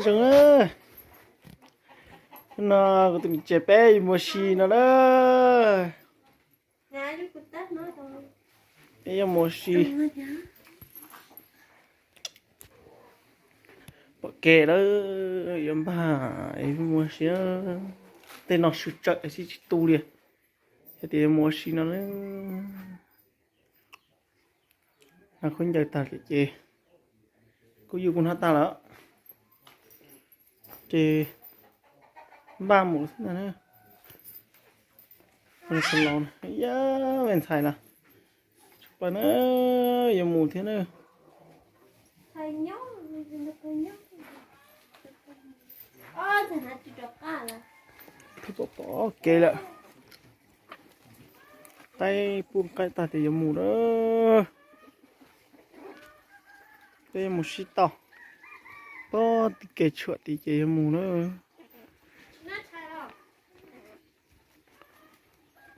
Zoo na, no kuv tus niam tsev peb yuav mus ua si no na. Peb yuav mus ua si. Pom kev lawm, yuav npaj mus ua si. Tej no swm tsawm sib tsis tu li. Yog tias yuav mus ua si no na. Hnav khaub ncaws tag lawm ces kuj yuj kuj hnab tag lawm, ces npaj mus xwb ntag na. Los, me ntxhais los, tsis pab na, yuav mus thiab na. Pom pom kev lawm. Qaib pub qaib tag ces yuav mus na. Peb yuav mus sib tau. Pog tim kev tshuam tid ces yuav mus na.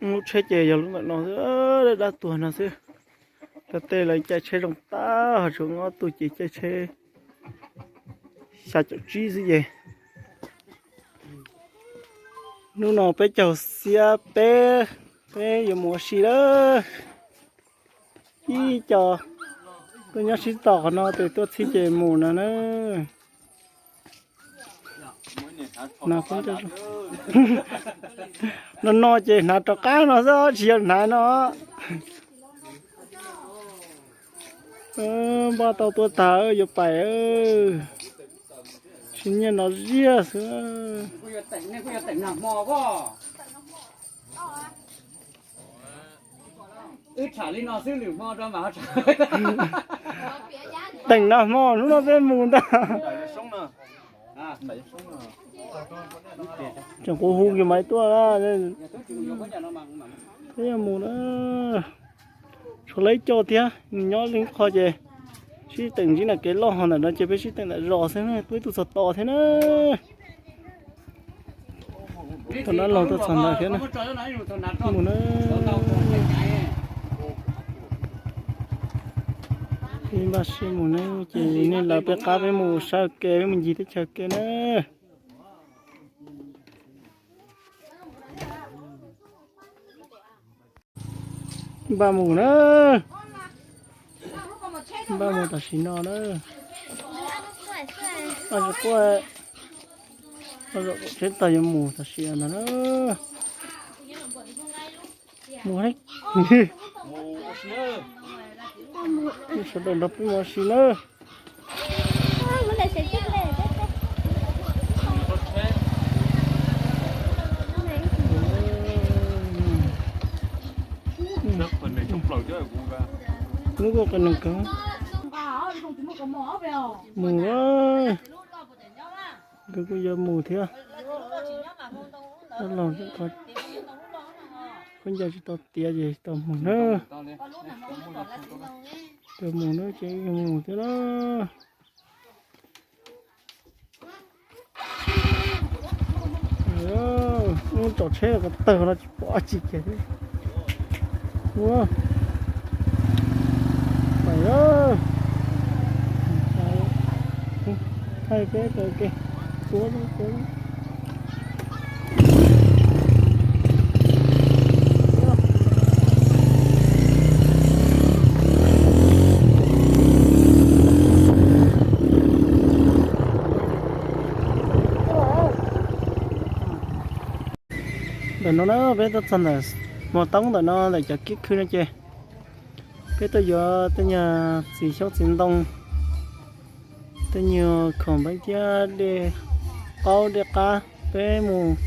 Lub tsheb ces yog lub ntawm no xwb, dab tuag no xwb. Cov tej lawv caij tsheb zoo tag, ho tsuas ob tug ces caij tsheb xya caum tsib xwb ces. Hnub no peb caug xiab peb, peb yuav mus ua si lawm. Ib co tuaj nyob sib tog qhov no ces tuaj txhij ces mus no na. No no ces hnav rov qab no xwb, tsis yog hnav no. Npaj tau tuaj tag yuav pais, tsis nyiaj no ziaj xwb. Wb tham li no xwb lwm hmo rau mam ho tham. Teem nag hmo hnub no peb mus ntag. Tseem quv hu kiag mas tuaj. Peb yuav mus na. Tshuav lawv ib co thiab, nws nyob li qho ces sib teem ntsib nram kev loj, ho ntawm no ces peb sib teem nram zos xwb na, tuaj ib tug txog tos thiab na. Thaum no los tuaj txog ntawd thiab na. Mus na. Peb npaj siab mus na, ces nej lawv peb qab peb mus sab kev, peb mus ncig teb chaws kev na. Npaj mus na. Npaj mus tam sim no na. Paj tsis quaj, paj zaum tsheb tag yuav mus tam sim no na. Mus, sawv daws nrog peb mus ua si na. Lub kuj qias neeg kawg. Mus, nkawd kuj yuav mus thiab. Los khaub ncaws tsis tau tiav ces tsis tau mus na. Tsis tau mus na ces mus thiab na. Ub, tsom tsheb ko taw no tsis pom dab tsi kiag thiab. Ua, pais, thaij peb taw ke, tuav tuav. Ntawm no na peb tuaj txog ntawm Mos Toob ntawm no ntawm cov kiab khw no ces peb tuaj yuav tej nyuag txiv xyoob txiv ntoo, tej nyuag khoom npeeb thiab dej qaub dej qab, peb mus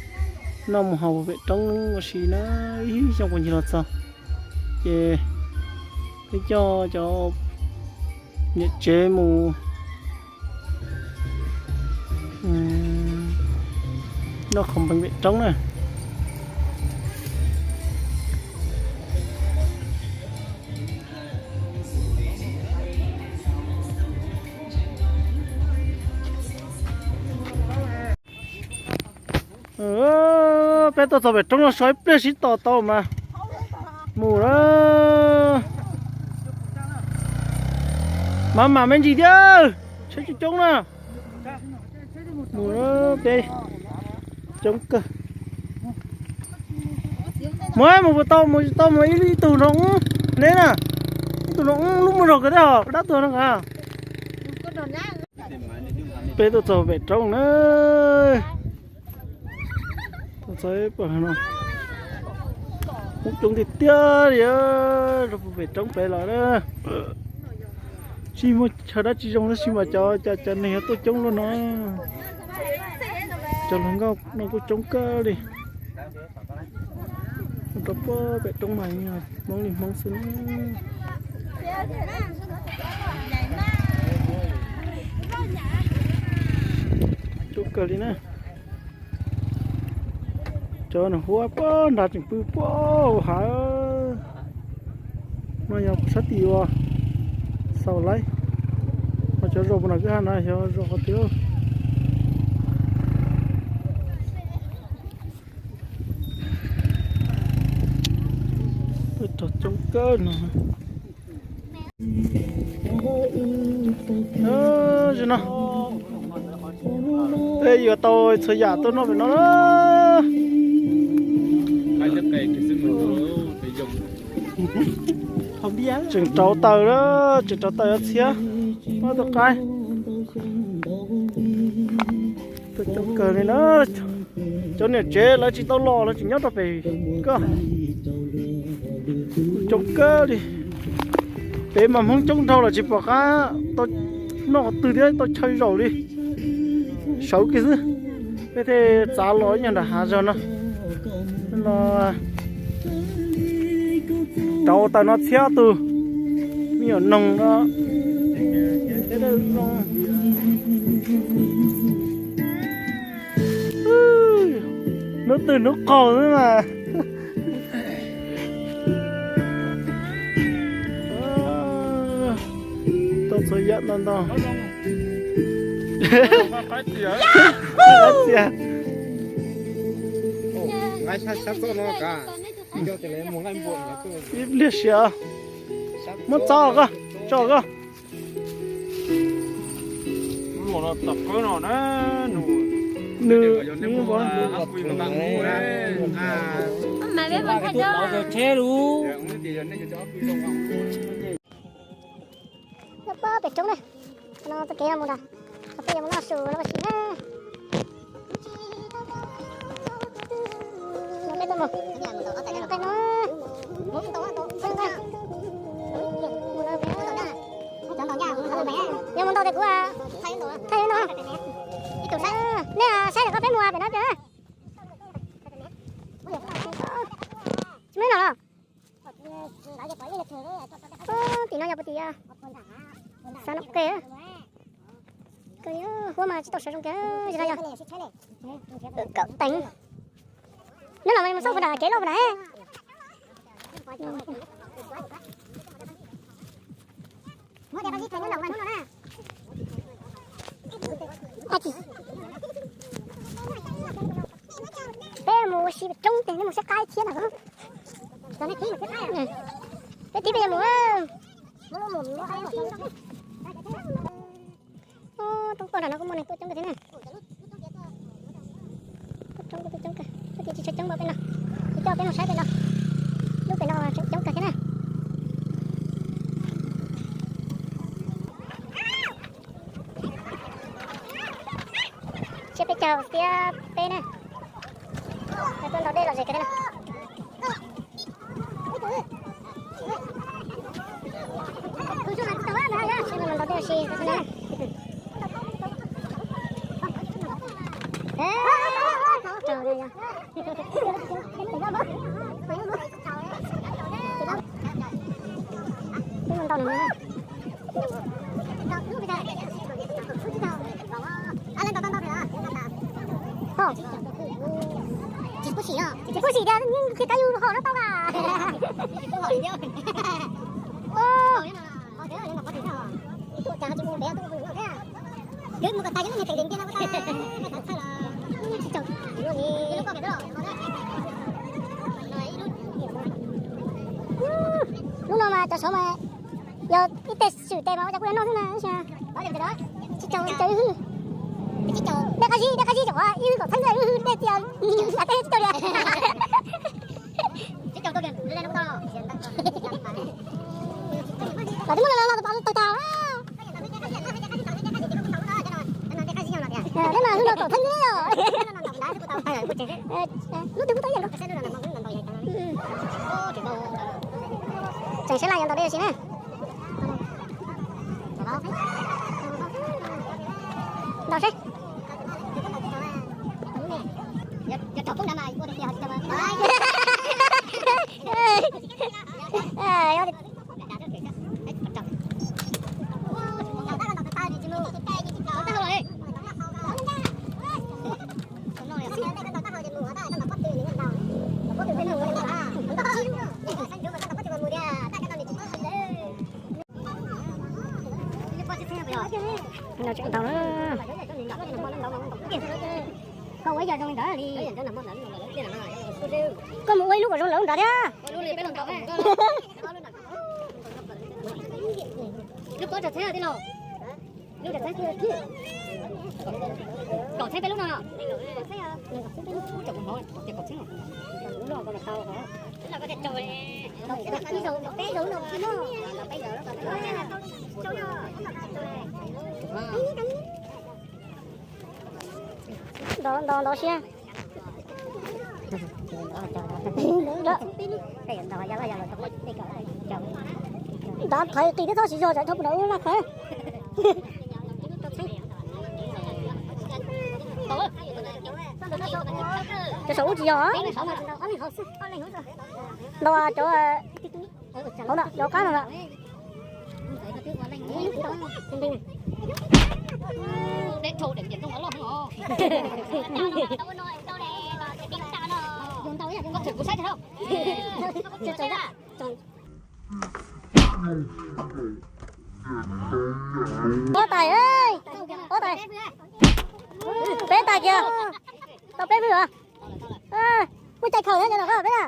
noj mus haus pem roob ua si na. Ib xyoo puas ncig los txog ces peb coj cov niam tsev mus noj khoom npeeb pem roob na. Peb tuaj txog pem roob no so ib pliag sib tos tau mas mus na. Mas mam me ntsis thiab, tsheb coob coob na. Mus peb coob kawg. Mus mus puas tau, mus tsis tau mus ib tug nroo ne na. Ib tug nroo lub muaj zog kawg thiab os, dab tuag no nqa. Peb tuaj txog pem roob na. Tuaj txog pem no. Coob tiag tiag li, rau pem roob pem los na. Tsis muaj chaw dab tsi zoo tab sis mas cov, cov, cov neeg tuaj coob luaj no. Cov hluas nkauj no kuj coob kawg li. Rau pem roob mas Hmoob li Hmoob xwb na. Coob kawg li na. Cov nws huab pob nrad tseem pw pob hav. No yog sab tim uas xaus laib. Ho cov zos puas nram kwj ha no xyov zos qhov twg. Tuaj coob kawg no. Zaum no peb yuav tau txhua yam tuaj noj pem no na. Tseem rauv taws na, tseem rauv taws yuav txhiab. Pab tus qaib. Tuaj coob kawg li na. Cov niam tsev lawv tsis tau los lawv tseem nyob rau pem koj. Coob kawg li. Pem mas Hmoob coob dhau lawm tsis pom qab tau noj qhov twg thiab tau chaw zaum li. Sawv kiag xwb. Peb thiaj txav los ib nyuag nram hav zog no. Los rauv taws no txhiab tus me nyuam noog no. Hnub twg hnub qaug xwb mas. Tau txhua yam ntau ntau. Ib pliag siav. Muab txob koj, tso koj. Nws, nws pem roob na, no txoj kev no mus ntag, peb yuav mus noj su no ua si na. Peb tuaj mus, qe no, yuav mus ntau tias kuv thaij no, nej saib lawm koj peb mus pem no pem na. Tsis muaj neeg los. Tim no yog puas tim xav no kawg, kawg huab mas tsis tau sawv zoo kawg, no yog kaum teev. Neb los mus xauj puag nram kev loj puag nram. Peb mus ua si pem roob ces nej mus saib qaib thiab ntag. Peb tib peb yuav mus. Roob pog nram no kuj muaj neeg tuaj coob kawg thiab na. Tuaj coob kawg, tuaj coob kawg, twb tsis tshua coob npaum peb no. Ces coj peb mus saib pem no. Lub pem no tseem coob kawg thiab na. Tsiab peb caug xiab peb na. Tuaj ntaus dej lom zem kawg thiab na. Ntaus dej lom zem kawg thiab na. Twb ntau nws. Tsis pub sim tias yeej kab yus hom no tau a. Lub no mas cov saud mas yog ib teg swm tes mas ua cas kuj yuav noj xwb na. Tsis tau caw ib hwj. Dej qab zib, dej qab zib, ib wb kaum txheeb, wb dej txias, dej tsis tau li. Los twb muab los los tau tag. Dej mas wb no kaum txheeb li os. Lub twg kuj tau. Tseem seb laj yuav ntaus dej si na. Ntaus seb. Ntaus na. Koj ua ib yam zoo li ntawd li. Koj mus ua ib lub kom zoo lawv nrad thiab. Lub pob tseem txheeb tij laug. Lub tseem txheeb tij. Kaum txheeb peb lub no. Ntaus, ntaus, ntaus siab. Ntaus thaiv qis thiab txhob siv zog tsam dhau puas nram ub laj khawv. Cov saum ub tsis yog. Ntaus cov hauv no, cov qab no lawm. Huab tais, huab tais. Peb tais kiag. Tau peb vwj os. Muaj cai khaws thiab cov no peb na.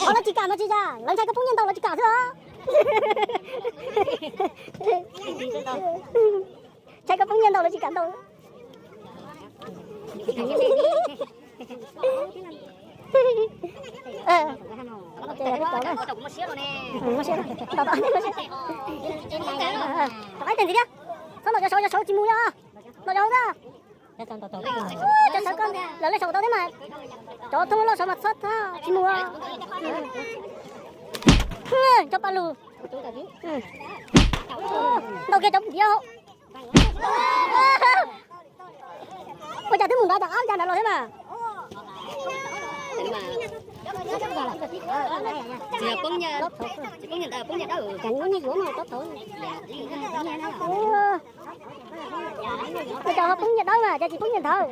Qhov lawv tsis kam mas tsis yog, lawv ntshai koj poob nyiaj ntau lawv tsis kam xwb os. Ntshai koj poob nyiaj ntau lawv tsis kam ntau. Rov qab tes ntxiv thiab. Txhob ntaus cov saud, cov saud tsis mus li os. Ntaus cov hauv xwb. Cov saud ko lawv lej saum tau thiab mas. Cov thoob loj saud mas txhob txhob tsis mus os. Cov paj lug. Ntaus kiag cov ntiav. Ua cas twb mus nrad, cas ab cas nrad los thiab mas. Tsis poob nyiaj, tsis poob nyiaj ntawd, poob nyiaj dawb. Ua cas ho poob nyiaj dawb mas cas tsis poob nyiaj ntawd.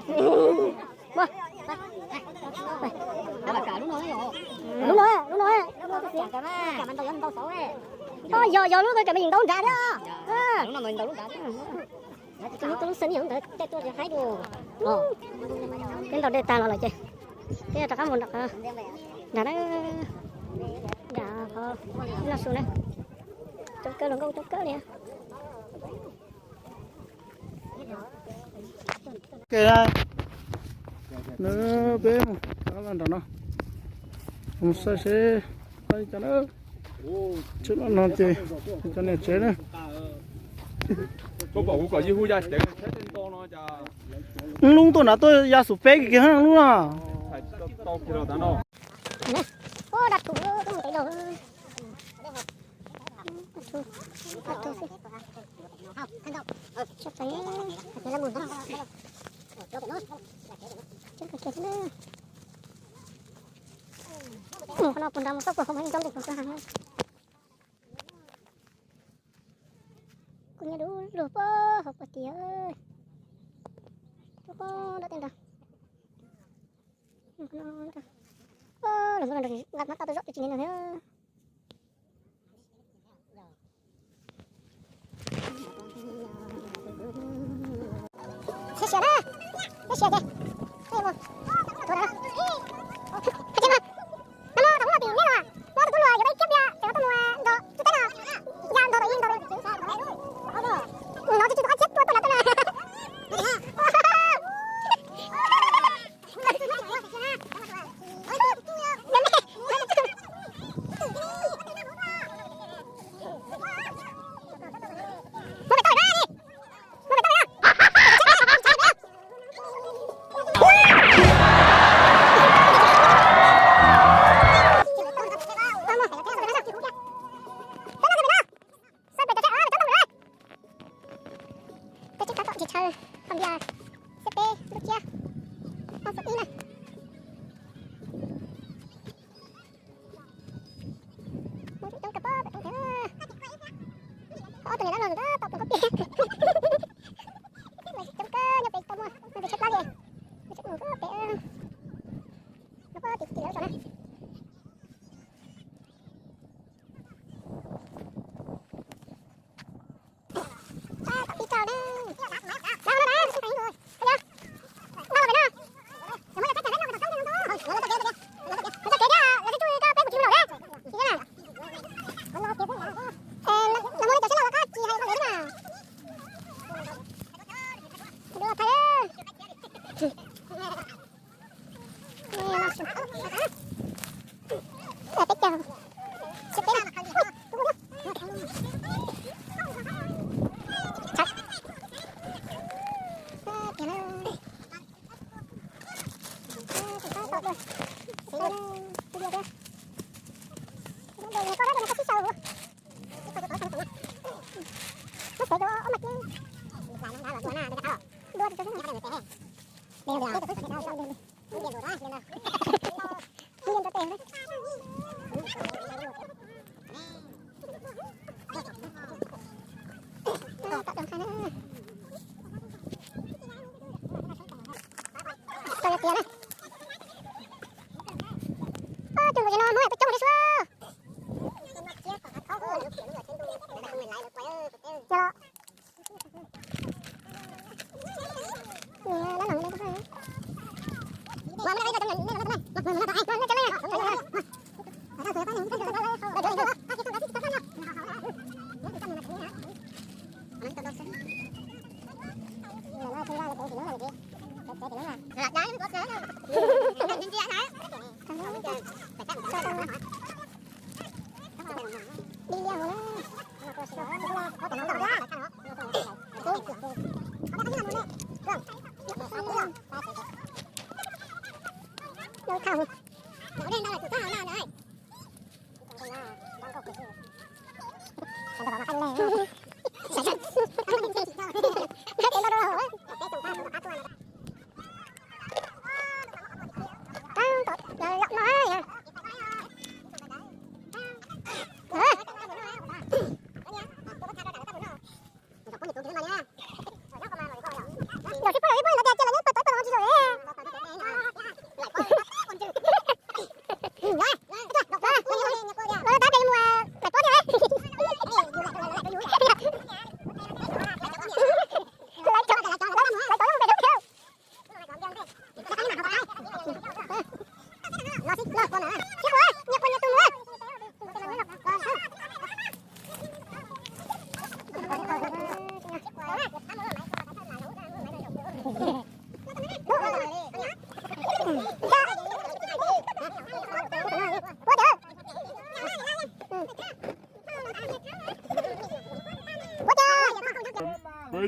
Lub no, lub no. Yog, yog lub ko kam me yeem ntaus nrad thiab. Lub no mas ntaus lub nrad. Lub, lub xwb ni ntawd tej tuaj haib dua. Peb ntaus dej tag los lawm ces peb rov qab mus nram, nram na, nram qhov no su na. Coob kawg, hluas nkauj coob kawg li. Peb mus nram no, mus saib seb pab cov na. Tsev no ces cov niam tsev na. Lub tuaj nrad tuaj ya xum peb kiag lub no. Mus qhov no puag nrad mus txog puag hauv mas yeej coob nqis puag hauv. Kuj nyob du lug puag hauv puag tid. Puag nram tej ntawd. Los nqa mab tau tuaj zom cov txiv neej no thiab. Siav siav na, siav siav ces, tuav na, no thaum ub no tim neb no, muab tus tub hluas yuav peb kiab tias cov tub hluas nrog tus teb no, ya nrog tau ib nrog. Peb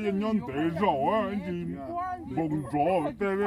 yeej nyob ntev zaum ib ntsis npoo nrov tej.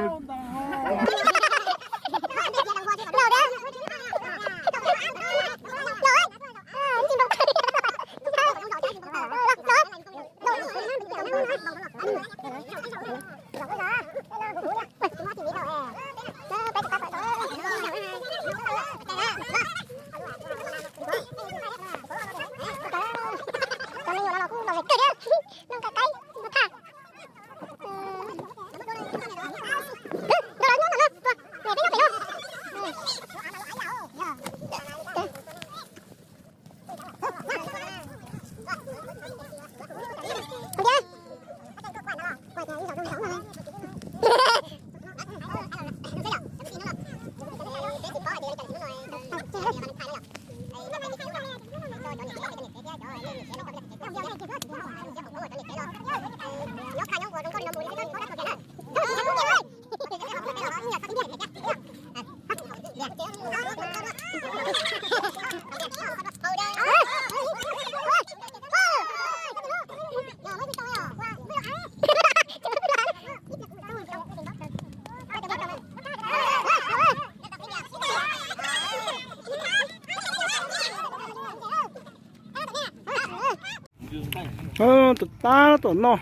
Tab tom noj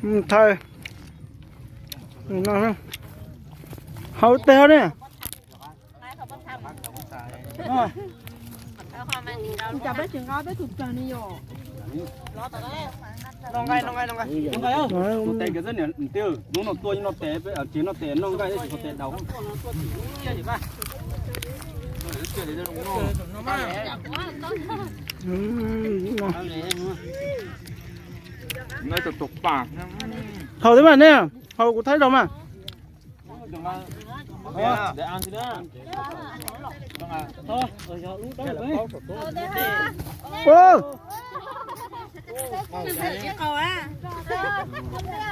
nthaij. Haus teg ne. Haus thiab mas ne, haus kuv thaij rau mas.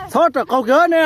Txhob rawm qaug kiag ne.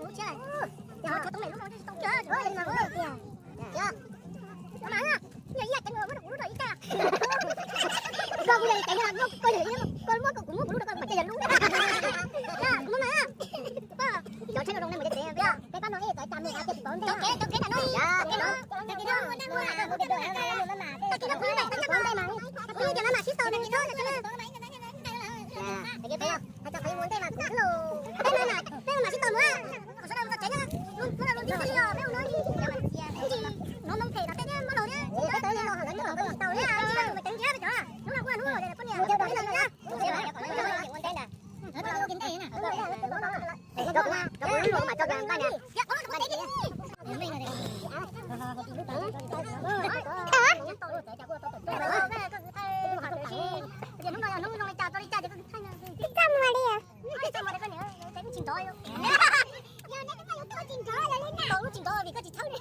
mus lub tshiab lawm. Yog tshuav toob mem lub no tsis tau kiag. Ua li mas ua li tiag. Yog mas, yog ib yam ceev muab rau kuv lub rau ib caj. Koj kuj yog ceev, koj muab kuv muab kuv lub rau koj mas ces yog lub. Muab mas. Cov tsheb no zoo nej mus tsev tsev peb pab no ib txawm cas mus tsis paub ntej. Tau kev tau kev ntawm no. Yog kev no. Tau kev no kuv yeej tau tau ntej mas. Kuv yeej tias mas sib tau nws txhob. Peb mas sib tau mus. Qhov sawv daws mus txog tsev na, hnub no lub tib si li os, peb ua no li. Hnub no phem no tej thiab muab laus thiab. Peb tau li no lawv nyob los tau li. Hnub no kuj hnub poj niam ua ntej na. Hnub no yog hnub zoo li cas tau li cas ces koj thaij no. Tsis txaj muag li. Tsis txaj muag li koj niam, tsis nrov. Tau lub tsis nrov vim koj tsis txhawb li.